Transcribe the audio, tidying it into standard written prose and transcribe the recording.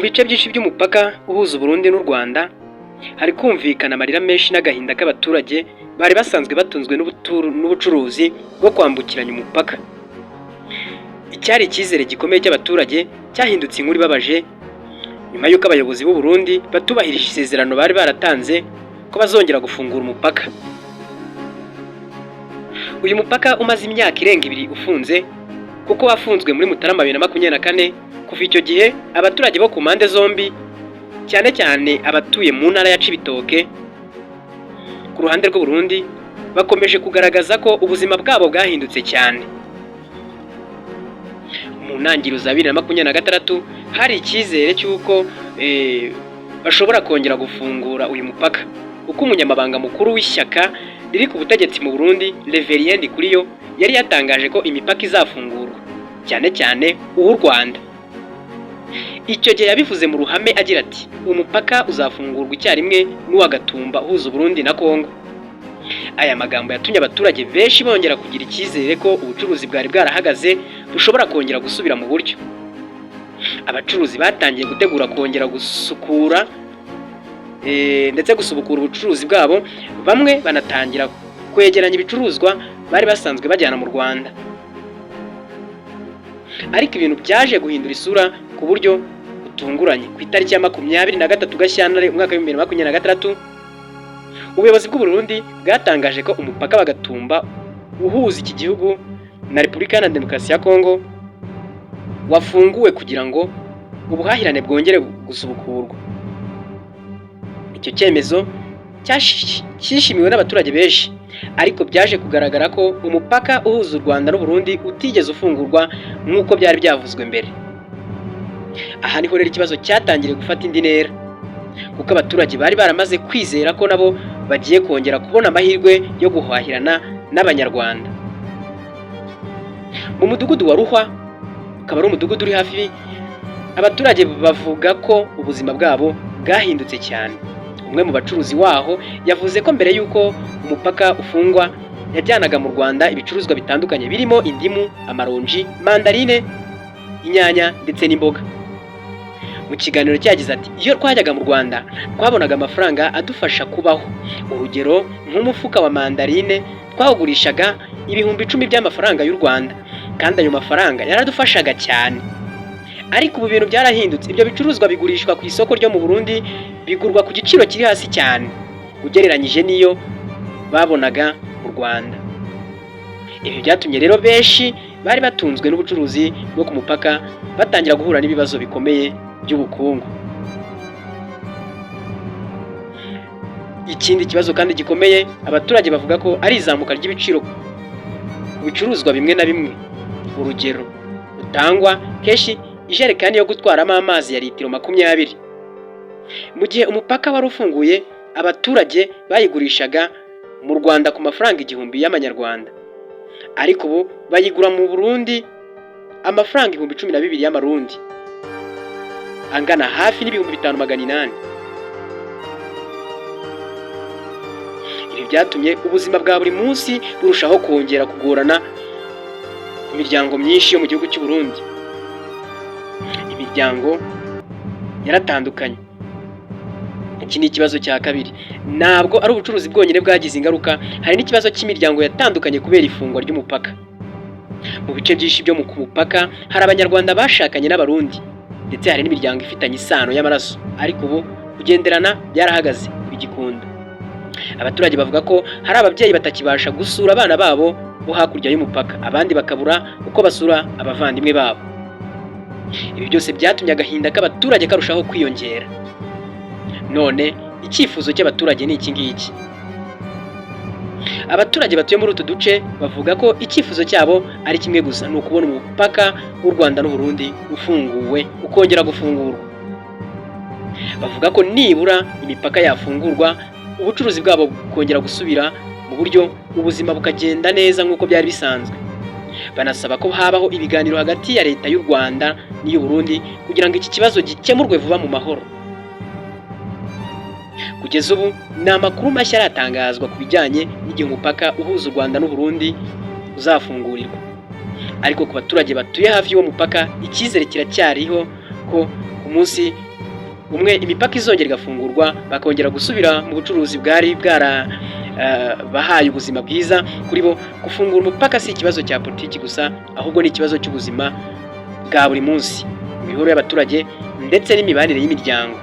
Bice byinshi by'umupaka uhuza Uburundi n'u Rwanda hari kumvikana amarira menshi n'agahinda k'abaturage bari basanzwe batunzwe n'ubucuruzi bwo kwambukiranya umupaka. Icyari icyizere gikomeye cy'abaturage cyahindutse inkuru ibabaje nyuma y'uko abayobozi b'u Burundi batubahirije isezerano bari baratanze ko bazongera gufungura umupaka. Uyu mupaka umaze imyaka irenga 2 ufunze, kuko wafunzwe muri Mutarama 2024. Kuva icyo gihe, abaturage bo ku mpande zombi, cyane cyane abatuye mu ntara ya Cibitoke ku ruhande rw'u Burundi, bakomeje kugaragaza ko ubuzima bwabo bwahindutse cyane. Mu ntangiriro za 2026 hari icyizere cy'uko bashobora kongera gufungura uyu mupaka, kuko umunyamabanga mukuru w'ishyaka riri ku butegetsi mu Burundi, Reverien Ndikuriyo, yari yatangaje ko imipaka izafungurwa, cyane cyane uw'u Rwanda. Icyo gihe yabivuze mu ruhame agira ati: "Umupaka uzafungurwa icyarimwe n'uwa Gatumba uhuza Uburundi na Kongo." Aya magambo yatumye abaturage benshi bongera kugira icyizere ko ubucuruzi bwari bwarahagaze bushobora kongera gusubira mu buryo. Abacuruzi batangiye gutegura kongera gusukura ndetse gusubukura ubucuruzi bwabo, bamwe banatangira kwegeranya ibicuruzwa bari basanzwe bajyana mu Rwanda. Ariko ibintu byaje guhindura isura ku buryo butunguranye. Ku itariki ya 23 Gashyantare umwaka wa 2026, ubuyobozi bw'u Burundi bwatangaje ko umupaka wa Gatumba uhuza iki gihugu na Repubulika Iharanira Demokarasi ya Kongo wafunguwe kugira ngo ubuhahirane bwongere gusubukurwa. Icyo cyemezo cyishimiwe n'abaturage benshi, ariko byaje kugaragara ko umupaka uhuza u Rwanda n'u Burundi utigeze ufungurwa nk'uko byari byavuzwe mbere. Aha niho rero ikibazo cyatangiriye gufata indi ntera, kuko abaturage bari baramaze kwizera ko nabo bagiye kongera kubona amahirwe yo guhahirana n'Abanyarwanda. Mu mudugudu wa Ruhwa, ukaba ari umudugudu uri hafi, abaturage bavuga ko ubuzima bwabo bwahindutse cyane. Umwe mu bacuruzi waho yavuze ko mbere y'uko umupaka ufungwa yajyanaga mu Rwanda ibicuruzwa bitandukanye birimo indimu, amaronji, mandarine, inyanya ndetse n'imboga. Mu kiganiro cyagize ati: "Iyo twajyaga mu Rwanda twabonaga amafaranga adufasha kubaho. Urugero, nk'umufuka wa mandarine twawugurishaga 10,000 by'amafaranga y'u Rwanda, kandi ayo mafaranga yaradufashaga cyane. Ariko ubu ibintu byarahindutse. Ibyo bicuruzwa bigurishwa ku isoko ryo mu Burundi, bigurwa ku giciro kiri hasi cyane ugereranyije n'iyo babonaga mu Rwanda." Ibi byatumye rero benshi bari batunzwe n'ubucuruzi bwo ku mupaka batangira guhura n'ibibazo bikomeye by'ubukungu. Ikindi kibazo kandi gikomeye abaturage bavuga ko ari izamuka ry'ibiciro ku bicuruzwa bimwe na bimwe. Urugero rutangwa kenshi, ijerekani yo gutwaramo amazi ya litiro 20, mu gihe umupaka wari ufunguye abaturage bayigurishaga mu Rwanda ku mafaranga 1000 y'amanyarwanda, ariko ubu bayigura mu Burundi amafaranga 12,000 y'amarundi, angana hafi n'5800. Ibi byatumye ubuzima bwa buri munsi burushaho kongera kugorana ku miryango myinshi yo mu gihugu cy'u Burundi. Imiryango yaratandukanye. Iki ni ikibazo cya kabiri. Ntabwo ari ubucuruzi bwonyine bwagize ingaruka, hari n'ikibazo cy'imiryango yatandukanye kubera ifungwa ry'umupaka. Mu bice byinshi byo ku mupaka hari Abanyarwanda bashakanye n'Abarundi, ndetse hari n'imiryango ifitanye isano y'amaraso, ariko ubu kugenderana byarahagaze, ntibigikunda. Abaturage bavuga ko hari ababyeyi batakibasha gusura abana babo bo hakurya y'umupaka, abandi bakabura uko basura abavandimwe babo. Ibi byose byatumye agahinda k'abaturage karushaho kwiyongera. None icyifuzo cy'abaturage ni iki ngiki. Abaturage batuye muri utu duce bavuga ko icyifuzo cyabo ari kimwe gusa, ni ukubona umupaka w'u Rwanda n'u Burundi ufunguwe, ukongera gufungurwa. Bavuga ko nibura imipaka yafungurwa, ubucuruzi bwabo bukongera gusubira mu buryo, ubuzima bukagenda neza nk'uko byari bisanzwe. Banasaba ko habaho ibiganiro hagati ya leta y'u Rwanda n'iy'u Burundi kugira ngo iki kibazo gikemurwe vuba mu mahoro. Kugeza ubu ni amakuru mashya aratangazwa ku bijyanye n'igihe umupaka uhuza u Rwanda n'u Burundi uzafungurirwa, ariko ku baturage batuye hafi y'uwo mupaka icyizere kiracyariho ko ku munsi umwe imipaka izongera igafungurwa, bakongera gusubira mu bucuruzi bwari bwarabahaye ubuzima bwiza. Kuri bo, gufungura umupaka si ikibazo cya politiki gusa, ahubwo ni ikibazo cy'ubuzima bwa buri munsi, imibereho y'abaturage ndetse n'imibanire y'imiryango.